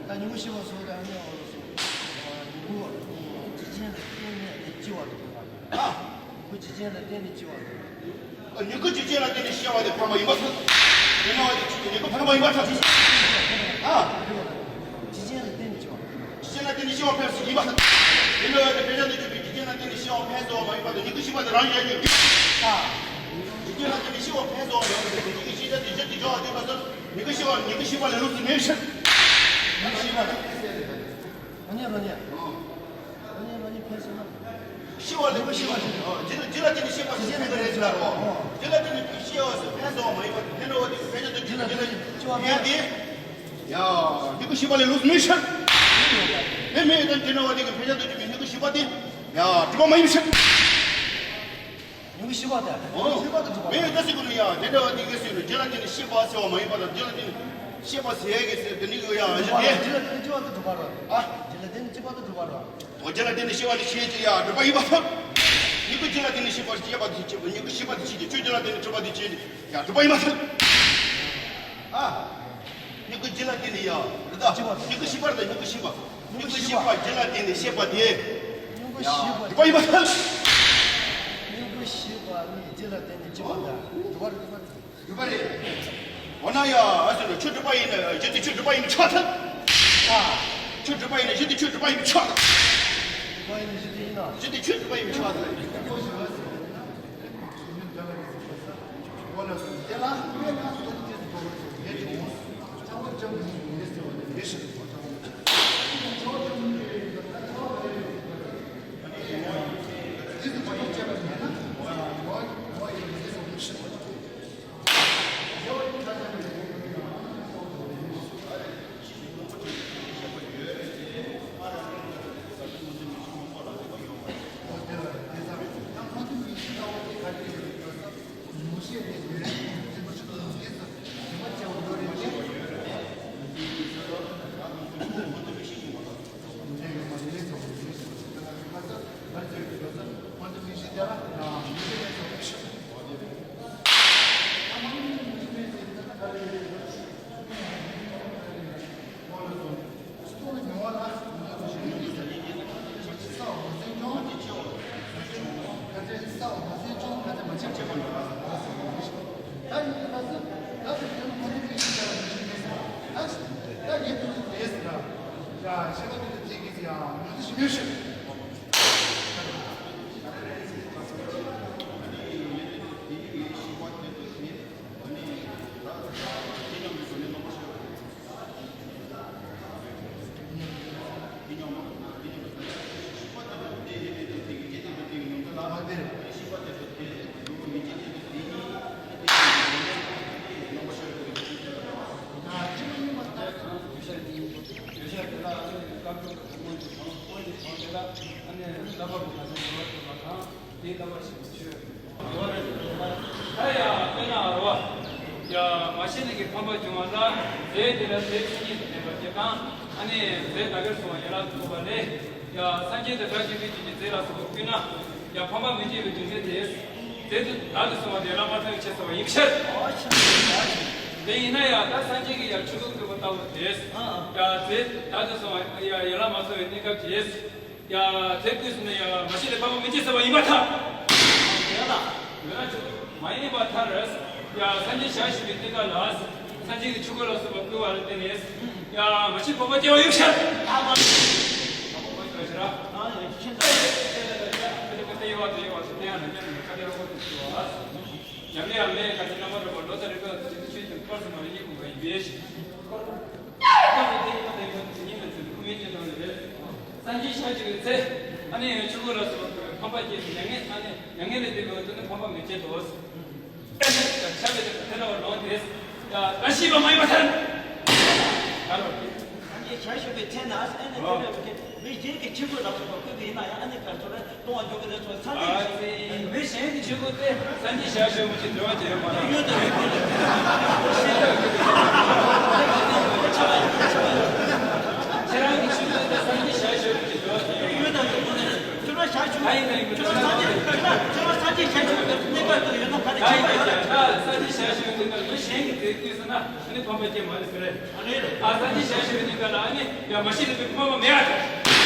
ད་མྱུ་གུ་ཞིག་པ་སོང་དེ་ཨ་ནི་ཨོ་ལོ་སོང་། མྱུ་གུ་འཇིག་རྟེན་ལ་བརྟེན་ནས་ཨ་ནི་སྐྱེ་བ་དེ་ཁོ་ན། མྱུ་གུ་འཇིག་རྟེན་ལ་བརྟེན་ནས་སྐྱེ་བ་དེ། མྱུ་གུ་འཇིག་རྟེན་ལ་བརྟེན་ནས་སྐྱེ་བ་དེ་ཕན་པ་ཡིན་པར་ཐལ། དེ་ན་བ་དེ་ཅི་སྟེ་མྱུ་གུ་ཕན་པ་ཡིན་པར་ཐལ། ཨ། འཇིག་རྟེན་ལ་བརྟེན་ནས་སྐྱེ་བ། འཇིག་རྟེན་ལ་བརྟེན་ནས་སྐྱེ་བ་ཕན་ཞིག་ཡིན་པར་ཐལ། དེ་ན་བ་དེ་དཔེ་ཆ་འདི་བརྗོད་པའི་འཇིག་རྟེན་ལ་བརྟེན་ནས་སྐྱེ་བ་ཕན་སོང་བ་མ་ཡིན་པར་ཐལ། མྱུ་གུ་ཤིག་པ་དེ་རང་ཡོད་རྒྱུ། ཨ། འཇིག་རྟེན་ལ་བརྟེན་ནས་སྐྱེ་བ་ཕན་སོང་བ་མ་ཡིན་པར་ཐལ། མྱུ་གུ་ཤིག་པ་དེ་གཞན་དུ་འཇོག་པ་དེ་མ་ཟད་མྱུ་གུ་ཤིག་པ་མྱུ་གུ་ཤིག་པ་ལས་ལུགས་སུ་མེད་ཕྱིར། མྱུ་གུ་ཤིག་པ་དེ། རོ་ཉེ་རོ་ཉེ། རོ་ཉེ་རོ་ཉེ་ཕན་ཚུན་ན། ཤི་བ་ལས་ཤི་བ་ཞིག་ཨོ། ཇི་ལ་ཇི་ལ་བརྟེན་ནས་ཤི་བ་ཞིག་ཕན་པ་རེད་ཟེར་རོ། ཇི་ལ་བརྟེན་ནས་ཤི་བ་ཞིག་ཕན་སོང་བ་མ་ཡིན་པ་དེ་ཕན་འགྲོ་བ་དེ་ཕན་ཆད་དུ་ཇི་ལ་ཇི་ལ་ཕན་དེ། ཡ། མྱུ་གུ་ཤི་བ་ལས་ལུགས་མི་ཤར། ཕན་མེད་དང་དེ་འགྲོ་བ་དེ་གི་ཕན་ཆད་དུ་ཇི་མི་མྱུ་གུ་ཤི་བ་དེ། ཡ། གྲུབ་པ་མ་ཡིན་ཤར། མྱུ་གུ་ཤི་བ་དེ། ཨོ། ཤི་བ་དེ་གྲུབ་པ་མེད་ད་ཟེར་གོ་ནི་ཡ། དེ་འདྲ་བ་དེ་གི་ཟེར་ནི་ཇི་ལ་བརྟེན་ནས་ཤི་བ་ཟེར་བ་མ་ཡིན་པ་དང་ཇི་ལ་བརྟེན་ནས་ཤི་བ་ཟེར་གི་ཟེར་དེ་ནི་ཡོ་ཡ་ཨ་ཞེ་དེ། ཇི་ལ་བརྟེན་ནས་ཤི་བ་དེ་གྲུབ་པ་རོ། ཨ། ཇི་ལ་བརྟེན་ནས་ཤི་བ་དེ་གྲུབ་པ་རོ། ཨོ་ཇི་ལ་བརྟེན་ནས་ཤི་བ་དེ་ཤེས་ཀྱི་ཡ་གྲུབ་པ་ཡིན་པ་ཐལ། མྱུ་གུ་ཇི་ལ་བརྟེན་ནས་ཤི་བ་ཤེས་པ་དེ་ཤེས་པ་མྱུ་གུ་ཤི་བ་དེ་ཤེས་ཀྱི་ཆོས་ཇི་ལ་བརྟེན་ནས་གྲུབ་པ་དེ་ཤེས་ཀྱི་ཡ་གྲུབ་པ་ཡིན་པ་ཐལ། ཨ། མྱུ་གུ་ཇི་ལ་བརྟེན་ནས་ཡ་རེད་ད། མྱུ་གུ་ཤི་བ་རེད་ད་མྱུ་གུ་ཤི་བ། མྱུ་གུ་ཤི་བ་ཇི་ལ་བརྟེན་ནས་ཤེས་པ་དེ། མྱུ་གུ་ཤི་བ་གྲུབ་པ་ཡིན་པ་ཐལ། མྱུ་གུ་ཤི་བ་ནི་ཇི་ལ་བརྟེན་ནས་ཤི་བ་ད་གྲུབ་པ་རེད་གྲུབ་པ་རེད། ཡོད་པ་རེད། འོ་ན་ཡ་ཨ་ཟེར་ན་ཆོས་གྲུབ་པ་ཡིན་ན་གཞི་དེ་ཆོས་གྲུབ་པ་ཡིན་པའི་ཆ་ཐལ། ཨ། ཆོས་གྲུབ་པ་ཡིན་ན་གཞི་དེ་ཆོས་གྲུབ་པ་ཡིན་པའི་ཆ་ཐལ། གྲུབ་པ་ཡིན་ན་གཞི་དེ་ཡིན་ན། གཞི་དེ་ཆོས་གྲུབ་པ་ཡིན་པའི་ཆ་ཐལ། དེ་ལྟ་བ་ཞིག་བྱོས། ད་ཡ་དཔེར་ན་རོ། ཡ་མ་ཤེས་ནས་ཀྱི་ཕམ་པ་བྱུང་བ་ལ། རྫས་དེ་ལ་རྫས་མཚན་ཉིད་དུ་ལྡན་པ་དེ་དང་། ཨ་ནི་རྫས་ད་གར་སོང་བ་ཡན་ལག་ཏུ་གོ་བ་ལས། ཡ་སངས་རྒྱས་དང་སྒྲ་བརྗོད་པའི་རྒྱུད་ཀྱི་རྫས་ལ་སོགས་པ་ཀུན་ན། ཡ་ཕམ་པ་མི་སྐྱེ་བའི་རྒྱུ་མཚན་དེ། རྫས་དུ་བདག་ཏུ་སོང་བ་དེ་བླ་མ་ལྟ་བུའི་ཆེ་ཚ་བ་ཡིན་ཕྱིར། དེ་ཡིན་ན་ཡང་ད་སངས་རྒྱས་ཀྱིས་ཡང་ཆོས་ལུགས་སྟོན་པ་ ལྟ་བུ་དེས། ཡ་ཚེ་ད་དུ་སོང་བ་ཡ་ཡ་ལ་མ་སོང་བའི་གནས་སྐབས་ཀྱིས། ཡ་ཚེ་དུས་སུ་ནི་ཡ་མ་ཤི་ལས་ཕ་མ་མི་སྐྱེ་ཟེར་བ་ཡིན་པར་ཐལ། ཡོད་ན་ཆོག་མ་ཡིན་པར་ཐལ། ཡ་སངས་རྒྱས་ཞལ་བཞུགས་པའི་གནས་སྐབས་ལ། སངས་རྒྱས་ཀྱི་ཆོས་སྐུ་ལ་སོགས་པ་བསྐུལ་བ་ལ་བརྟེན་ནས། ཡ་མ་ཤི་ཕོ་མོ་སྐྱེ་བ་ཡོད་ཤར། ཨ་མ་ཤི་ཕོ་མོ་སྐྱེ་བ་ཤར། ཨ་ཡ་ཤི་ཤར། ཡ་ཡ་ཡ་ཡ་ཡ་ཡ། ཉམས་ལེན་ཡང་མེད་ག་ཚོད་རྣམ་པར་རོལ་པ་ལོ་ཙཱ་རི་པའི་ཚུལ་གྱི་སྐོར་སུ་མ་རེ་ཡིན་དགོངས་པ་ཡིན་པས་ཤིང་། སྐོར་སྐོར་དེ་ཡིན་པ་དེ་ཡིན་པ་དེ་ཉིད་ལ་ཚུལ་ཁུ་མེད་ཅེས་དང་ལས། སངས་རྒྱས་ཤཱཀྱ་གི་ཚེ། ཨ་ནི་ཆོས་སྐུ་ལ་སོགས་པའི་ཕམ་པ་སྐྱེས་སུ་མྱ་ངན་ཨ་ནི་མྱ་ངན་ལས་འདས་པའི་དུས་ནི་ཕམ་པ་མི་སྐྱེ་དོ། ཆ་བའི་དེ་ལ་བར་ལོང་དེ། ད་ཤི་བ་མ་ཡིན་པ་ཐལ། ག་རེ་བ། སངས་རྒྱས་ཞལ་བཞུགས་པའི་ཚེ་ན་ཨ་ནི་དེ་འདྲ་བའི་མི་གཞན་གྱི་ཆོས་སྐུ་ལ་སོགས་པ་བསྐུལ་བ་ཡིན་ན་ཡང་ཨ་ནི་ག་ཚོད་རེ་གཏོང་བ་འཇོག་གི་རེད་ཚོ་ཚ་ནི་ཨ་ཙི། མི་གཞན་གྱི་ཆོས་སྐུ་དེ་སངས་རྒྱས་ཞལ་བཞུགས་པ་ཅིག་འབྲེལ་བ་ཅིག་ཡོད་མ་རེད། ཡོད་དང་ཡོད་དེ་རེད། ཤེས་ཐབས་ཀྱི་ཁྱེད་རང་གི་ཆོས་སྐུ་དེ་སངས་རྒྱས་ཞལ་བཞུགས་པ་ཅིག་འབྲེལ་བ་ཅིག་ཡོད་མ་རེད། ཁྱོད་རང་ཞལ་བཞུགས། ཨ་ཡིན་ན་ཡིན་པ། ཁྱོད་རང་སངས་རྒྱས། ཁྱོད་རང་ཁྱོད་རང་སངས་རྒྱས་ཞལ་བཞུགས་པའི་གནས་སྐབས་དུ་ཡོད་ན་ག་རེ་བྱས་པ་ཡོད་ན། ད་སངས་རྒྱས་ཞལ་བཞུགས་པའི་གནས་སྐབས་མི་གཞན་གྱིས་དེ་བསྐུལ་སོང་ན་ཨ་ནི་ཕམ་པ་སྐྱེ་མ་རེད་ཟེར་རེད། ཨ་ནི་རེད། ཨ་སངས་རྒྱས་ཞལ་བཞུགས་པའི་གནས་སྐབས་ལ་ཨ་ནི་ཡ་མ་ཤི་ལས་པའི་ཕམ་པ་མེད་ཨ།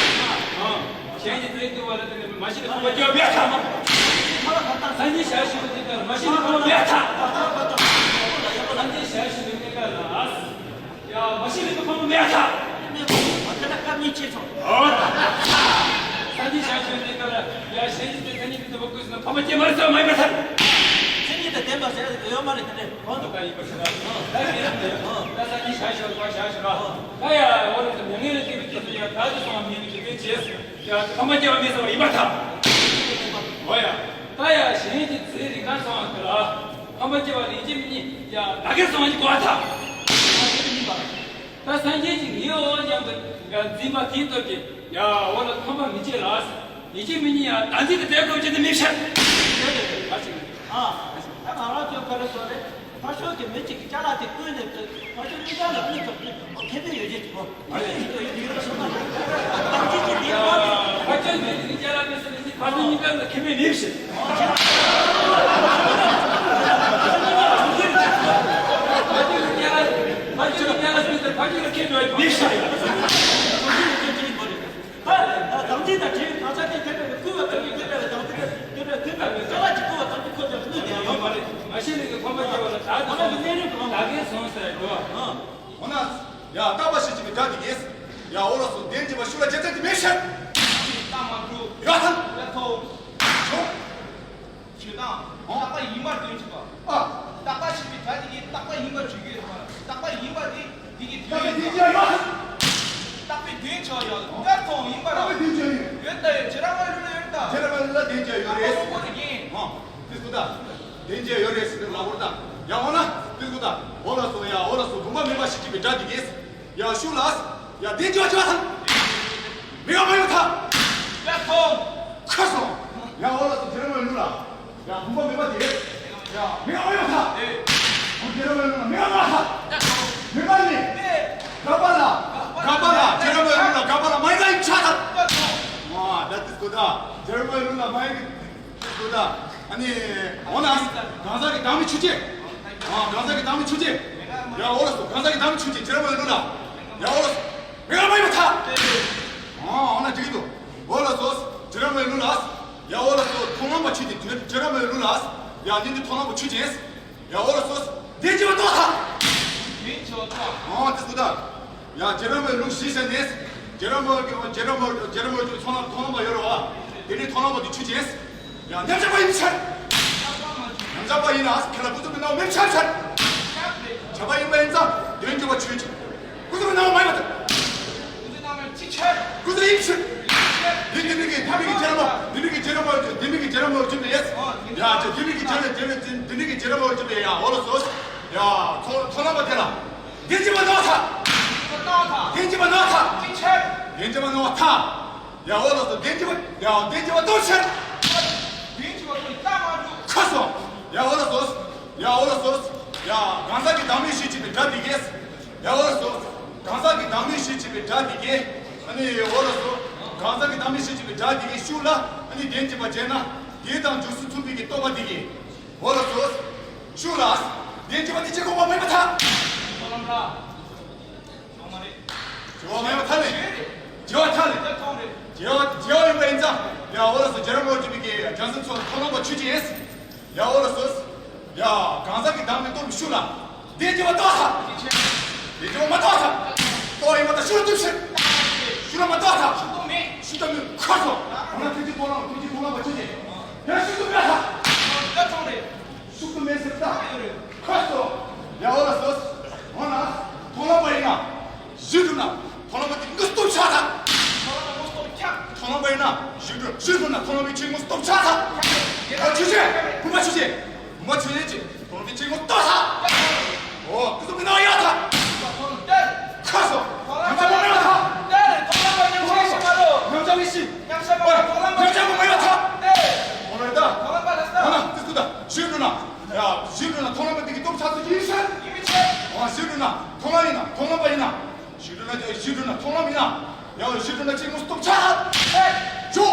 ཨ་གཞན་གྱིས་དེ་བསྐུལ་བ་ལ་བརྟེན་ནས་མ་ཤི་ལས་ཕམ་པ་སྐྱེ་བ་མེད་ཨ། སངས་རྒྱས་ཞལ་བཞུགས་པའི་གནས་སྐབས་ལ་མ་ཤི་ལས་ཕམ་པ་མེད་ཨ། སངས་རྒྱས་ཞལ་བཞུགས་པའི་གནས་སྐབས་ལ། ཡ་མ་ཤི་ལས་ཀྱི་ཕམ་པ་མེད་ཨ་ཐལ། དེ་ལ་སྐབས་གཉིས་ཆེ་སོང་། སངས་རྒྱས་ཞལ་བཞུགས་དེ་ག་ལ་ཡ་གཞན་གྱིས་དེ་མཚན་ཉིད་ཀྱི་བསྟོད་པ་བསྐུལ་སོང་ན་ཕམ་པ་སྐྱེ་མ་རེད་ཟེར་བ་མ་ཡིན་པར་ཐལ། མཚན་ཉིད་དང་ལྡན་པ་ཟེར་ཡོད་མ་རེད་དེ་འདྲའི་གོང་དུ། ད་ཡིན་པ་ཞིག་ལ། ད་དེ་ཡིན་ཏེ། ད་སངས་རྒྱས་ཞལ་བཞུགས་པ་ཞལ་བཞུགས་ལ། ད་ཡ་འོ་རེད་དེ་མྱ་ངན་ལས་འདས་པའི་དུས་སུ་ཡ་ད་དུ་སོང་བ་མིན་ནི་དེ་བས་བྱས། ཡ་ཕམ་པ་སྐྱེ་བ་མེད་ཟེར་བ་ཡིན་པར་ཐལ། འོ་ཡ། ད་ཡ་གཞན་གྱི་ཚེ་རིང་གང་སོང་བ་དེ་ལ། ཕམ་པ་སྐྱེ་བ་ལེན་གྱི་མི་ཉིད་ཡ་ད་གེ་སོང་བ་ཉིད་གོ་བ་ཐལ། ད་སངས་རྒྱས་ཀྱིས་ངའི་འོ་མཉམ་དུ་ཡ་འཛིན་པ་དེའི་སྟོབས་ཀྱིས་ཡ་འོ་ལ་ཕམ་པ་མི་སྐྱེ་ལ། ལེན་གྱི་མི་ཉིད་ཡ་ད་འཛིན་དུ་བསྡད་དགོས་ཀྱི་དེ་མི་བྱེད། ཨ་ཅིག་ཨ། ད་ང་རང་ཚོའི་ཁ་རེ་སོ་རེད། ཕར་ཕྱོགས་ཀྱི་མི་གཅིག་གིས་ཅ་ལག་དེ་བསྐུར་ནས་ཕར་ཕྱོགས་གཉིས་ཀ་ལ་ཨ་ནི་ཐོབ་ཀྱི་ཁེ་ཕན་ཡོད་ཀྱི་འདུག་ཨ་ནི་ཡོད་ཡོད་ཡོད་སོང་ན་ད་ཅི་ཅི་དེ་ཕར་ཕར་ཕྱོགས་མི་གཅིག་གིས་ཅ་ལག་མི་སོང་ན་ཕར་ཕྱོགས་གཉིས་ཀ་ལ་ཁེ་ཕན་མེད་ཞེས། ཕར་ཕྱོགས་ཀྱི་ཅ་ལག་ཕར་ཕྱོགས་ཀྱི་ཅ་ལག་ཕར་ཕྱོགས་ལ་ཁེ་ཕན་མེད་ཞེས། ད་དམ་ཚིག་དང་བྲལ་བའི་གང་ཟག་དེ་དེ་འདྲ་བའི་བསྐུལ་བ་ཙམ་གྱིས་དེ་འདྲ་བའི་དམ་ཚིག་དེ་དེ་འདྲ་བའི་བསྐུལ་བ་ཅ་ལག་གཅིག་བསྐུར་བ་ཙམ་གྱིས་ཁོ་ཚོར་གནོད་དེ་ཡང་ཡོད་མ་རེད། མ་ཤི་ལས་ཀྱི་ཕམ་པ་སྐྱེ་བ་ལ་བདག་གི་སོང་ཟེར་འགྲོ་བ། འོ་ན་ཡ་བརྟག་པ་ཞེས་བྱ་བའི་སྒྲ་འདི་གིས་ཡ་འོ་ལགས་སོ་བདེན་བཞི་པ་ཤུགས་ལ་རྒྱལ་མཚན་དེ་མེད་ཕྱིར། ཡ་ཧན་ཡ་ཐོ། ཆོག་ཆོས་དང་རྟག་པ་ཡིན་པར་དོན་གཅིག་པ། ཨ། རྟག་པ་ཞེས་པའི་སྒྲ་དེ་གིས་རྟག་པ་ཡིན་པར་བརྗོད་ཀྱི་ཡོད་པ། རྟག་པ་ཡིན་པ་དེ་དེ་གིས་དོན་རྟག་པའི་དོན་བྱ་ཡང་རྟག་པའི་དོན་བྱ་ཡང་རྟག་པའི་དོན་བྱ་ཡང་ཡོད་ད་ཡོད་ཇེ་ར་མ་ལུ་ལ་ཡོད་ད། ཇེ་ར་མ་ལུ་ལ་དོན་བྱ་ཡོད་རེད། ཨ་ཁོ་ཁོ་རེ་ཡིན། ཨ། དེ་སུ་ད། དོན་བྱ་ཡོད་རེད་ཟེར་ལ་བོར་ད། ཡ་འོ་ན་དེ་སུ་ད། འོ་ལགས་སོ་ཡ་འོ་ལགས་སོ་བུམ་པ་མེད་པ་ཞེས་བྱ་བའི་སྒྲ་དེ་གིས། ཡ་ཤུགས་ལ། ཡ་བདེན་བཞི་པ་ཅི་བ་ཐལ། མི་དགག་པ་ཡིན་པར་ཐལ། ཡ་ཐོ། ཁ་སོང་། ཡ་འོ་ལགས་སོ་ཇེ་ར་མ་ལུ་ལ། ཡ་བུམ་པ་མེད་པ་དེ། ཡ་མི་དགག་པ་ཡིན་པར་ཐལ། འོ་ཇེ་ར་མ་ལུ་ལ་མི་དགག་པ་ཐལ། མེད་པ་ནི། དགག་པ་ལ། དགག་པ་ལ་ཇེ་ར་མ་ལུ་ལ་དགག་པ་ལ་མ་ཡིན་པ་ཡིན་ཆ་ཐལ། ཨ་ད་དེ་སུ་ད། ཇེ་ར་མ་ལུ་ལ་མ་ཡིན། ཨ་ནི། འོ་ན། གང་ཟག་གི་བདག་མེད་ཆོས་ཅན། ཨ་གང་ཟག་གི་བདག་མེད་ཆོས་ཅན། ཡ་འོ་ལགས་སོ་གང་ཟག་གི་བདག་མེད་ཆོས་ཅན་ཇེ་ར་མ་ལུ་ལ། ཡ་འོ་ལགས་སོ། མི་དགག་པ་ཡིན་པར་ཐལ། ཨ་འོ་ན་འགྲིག་གི་འདུག་འོ་ལགས་སོ། ཇེ་ར་མ་ལུ་ལ། ཡ་འོ་ལགས་སོ་མཐོང་ལམ་པ་ཆོས་ཅན་ཇེ་ར་མ་ལུ་ལ། ཡ་ནི་འདི་མཐོང་ལམ་པ་ཆོས་ཅན། ཡ་འོ་ལགས་སོ། བདེན་བཞི་པ་རྟོགས་ཐལ། བདེན་བཞི་པ་རྟོགས། ཨོ་དེ་སུ་ད། ཡ་ཇེ་ར་མའི་ལུགས་གཞི་བྱས་ནས། ཇེ་ར་མ་གི་ཇེ་ར་མ་ཇེ་ར་མ་གི་མཐོང་ལམ་མཐོང་ལམ་པ་ཡོད་རེད་བ། དེ་ནི་མཐོང་ལམ་པ་དེ་ཆོས་ཅན། ཡ་མཉམ་གཞག་པ་ཡིན་ཕྱིར། མཉམ་གཞག་པ་ཡིན་ན་ཁྱེད་ལ་ཀུན་རྫོབ་ཀྱི་སྣང་བ་མེད་ཕྱིར་ཕྱིར། བྱས་པ་ཡིན་པ་ཡིན་ཙང་བདེན་བཞི་པ་ཆོས་ཅན། ཀུན་རྫོབ་ཀྱི་སྣང་བ་མ་ཡིན་པ་དང་། ཀུན་རྫོབ་ཡིན་ཕྱིར། འདི་འདི་མིག་གི་འདི་མིག་གི་ཇེ་ར་མ་འདི་མིག་གི་ཇེ་ར་མ་འདི་མིག་གི་ཇེ་ར་མ་བརྗོད་པས། ཡ་ཇེ་འདི་མིག་གི་ཇེ་ར་ཇེ་འདི་མིག་གི་ཇེ་ར་མ་བརྗོད་པས་ཡ་འོ་ལགས་སོ། ཡ་མཐོང་ལམ་པ་དེ་ལ། བདེན་བཞི་པ་རྟོགས་ཐལ། བདེན་བཞི་པ་རྟོགས་ཐལ། བདེན་བཞི་པ་རྟོགས་ཐལ། ཡ་འོ་ལགས་སོ་བདེན་བཞི་པ་ཡ་བདེན་བཞི་པ་རྟོགས་ཕྱིར། ཁ་སོ། ཡ་འོ་ལགས་སོ། ཡ་འོ་ལགས་སོ། ཡ་གང་ཟག་གི་བདག་མེད་ཞེས་བྱ་བའི་སྒྲ་འདི་གས། ཡ་འོ་ལགས་སོ། གང་ཟག་གི་བདག་མེད་ཞེས་བྱ་བའི་སྒྲ་འདི་གས། ཨ་ནི་འོ་ལགས་སོ། གང་ཟག་གི་བདག་མེད་ཞེས་བྱ་བའི་སྒྲ་འདི་གས་ཤུགས་ལ་ཨ་ནི་བདེན་བཞི་པ་བྱས་ན་དེ་དང་འཇུག་སུ་མཚུངས་པའི་གི་རྟོག་པ་འདི་གས། འོ་ལགས་སོ། ཤུགས་ལ། བདེན་བཞི་པ་དེ་ཅི་དགོངས་པ་མེད་པར་ཐལ། བརྗེ་བ་མེད་པ་ཐལ་ལེ། བརྗེ་བ་ཐལ་ལེ། བརྗེ་བ་བརྗེ་བ་ཡོད་པ་ཡིན་ཙང་། ཡ་འོ་ལགས་སོ། རྒྱལ་རབས་ངོ་སྤྲོད་པའི་གི་རྒྱལ་སྲས་ཚོ་མཐོང་ལམ་པ་ཆོས་ཅན། ཡ་འོ་ལགས་སོ། ཡ་གང་ཟག་གི་བདག་མེད་རྟོགས་པའི་ཤུགས་ལ། དེ་བརྗེ་བ་རྟོགས་ཐལ། དེ་བརྗེ་བ་མ་རྟོགས་ཐལ། རྟོགས་ཡིན་པ་དང་ཤུགས་ལ་གཏུགས་ཕྱིར། ཤུགས་ལ་མ་རྟོགས་ཐལ། ཤུགས་རྟོགས་མེད། ཤུགས་རྟོགས་མེད། ཁ་སོ། འོ་ན་ཐེག་ཆེན་མཐོང་ལམ་པ་ཐེག་ཆེན་མཐོང་ལམ་པ་ཆོས་ཅན། དེ་ཤུགས་རྟོགས་མེད་ཐལ། ཤུགས་རྟོགས་མེད་ཟེར་ད། ཁ་སོ། ཡ་འོ་ལགས་སོ། འོ་ན་མཐོང་ལམ་པ་ཡིན་ན། གཞི་གྲུབ་ན་མཐོང་ལམ་པ་དེ་དངོས་སུ་སྟོབས་ཆགས་ཐལ། མཐོང་ལམ་པ་དངོས་སུ་སྟོབས་ཆགས། མཐོང་ལམ་པ་ཡིན་ན་གཞི་གྲུབ་གཞི་གྲུབ་ན་མཐོང་ལམ་པའི་ཆོས་དངོས་སུ་སྟོབས་ཆགས་ཐལ། ཨ་ཆོས་ཅན། བུམ་པ་ཆོས་ཅན། བུམ་པ་ཆོས་ཅན་གྱི་མཐོང་ལམ་པའི་ཆོས་དངོས་སུ་སྟོབས་ཆགས། འོ་དེ་ཚོ་མི་སྣང་ཡོད་ཐལ། ཁ་སོ། ཉམས་ཆག་པ་མེད་ཐལ། མཐོང་ལམ་པ་ཉམས་ཆག་ཤེས་མ་རེད། ཉམས་ཆག་མི་ཤེས། ཉམས་ཆག་པ་མཐོང་ལམ་པ་ཉམས་ཆག་པ་མ་ཡོད་ཐལ། འོ་ན་ད། མཐོང་ལམ་པ་ལ་ད། འོ་ན་དེ་ཚོ་ད་གཞི་གྲུབ་ན། ཡ་གཞི་གྲུབ་ན་མཐོང་ལམ་པ་དེ་གི་སྟོབས་ཆགས་ཚུལ་ཡིན་ཤག་ཡིན་མི་ཆེ། འོ་གཞི་གྲུབ་ན་མཐོང་ལམ་ཡིན་ན་མཐོང་ལམ་པ་ཡིན་ན། གཞི་གྲུབ་ན་གཞི་གྲུབ་ན་མཐོང་ལམ་ཡིན་ན། ཡང་གཞི་གྲུབ་ན་ཆོས་དངོས་སུ་སྟོབས་ཆགས། ཇོ།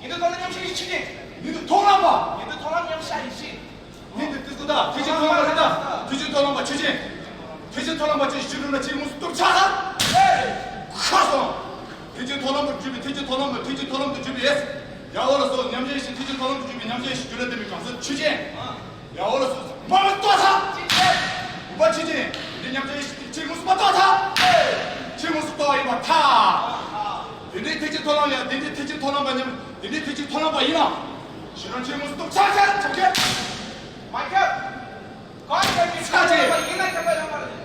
ཉིད་དུ་མཐོང་ལམ་ཉམས་ཆག་ཤེས་ཅན། ཉིད་དུ་མཐོང་ལམ་པ། ཉིད་དུ་མཐོང་ལམ་ཉམས་ཆག་ཤེས་ཅན། ཉིད་དུ་དེ་ཚོ་ད་ཐེག་ཆེན་མཐོང་ལམ་པ་རེད་ད། ཐེག་ཆེན་མཐོང་ལམ་པ་ཆོས་ཅན། ཐེག་ཆེན་མཐོང་ལམ་པ་ཆོས་གཞི་གྲུབ་ན་ཆོས་དངོས་སུ་སྟོབས་ཆགས། ཁ་སོང་། ཐེག་ཆེན་མཐོང་ལམ་པར་གྱུར་པའི་ཐེག་ཆེན་མཐོང་ལམ་པ་ཐེག་ཆེན་མཐོང་ལམ་དུ་གྱུར་པའི། ཡ་འོ་ལགས་སོ། ཉམས་ཆག་ཤེས་ཅན། ཐེག་ཆེན་མཐོང་ལམ་དུ་གྱུར་པའི་ཉམས་ཆག་ཤེས་ཅན་རྒྱུད་ལ་ལྡན་པའི་གང་ཟག་ཆོས་ཅན། ཡ་འོ་ལགས་སོ། མ་མི་རྟོགས་ཐལ། བུམ་པ་ཆོས་ཅན། དེ་ཉམས་ཆག་ཤེས་ཅན་ཆོས་དངོས་སུ་མ་རྟོགས་ཐལ། ཆོས་དངོས་སུ་རྟོགས་ཡིན་པར་ཐལ། དེ་འདྲའི་ཐེག་ཆེན་མཐོང་ལམ་ཡང་དེ་འདྲའི་ཐེག་ཆེན་མཐོང་ལམ་པ་ཉམས་དེ་འདྲའི་ཐེག་ཆེན་མཐོང་ལམ་པ་ཡིན་ན། གཞི་གྲུབ་ཆོས་དངོས་སུ་རྟོགས་ཆགས་ཆགས་ཆགས་ཆགས། མ་ཁྱབ། གང་ཡིན་ན་ཁྱབ་པ་ཡོད་མ་རེད།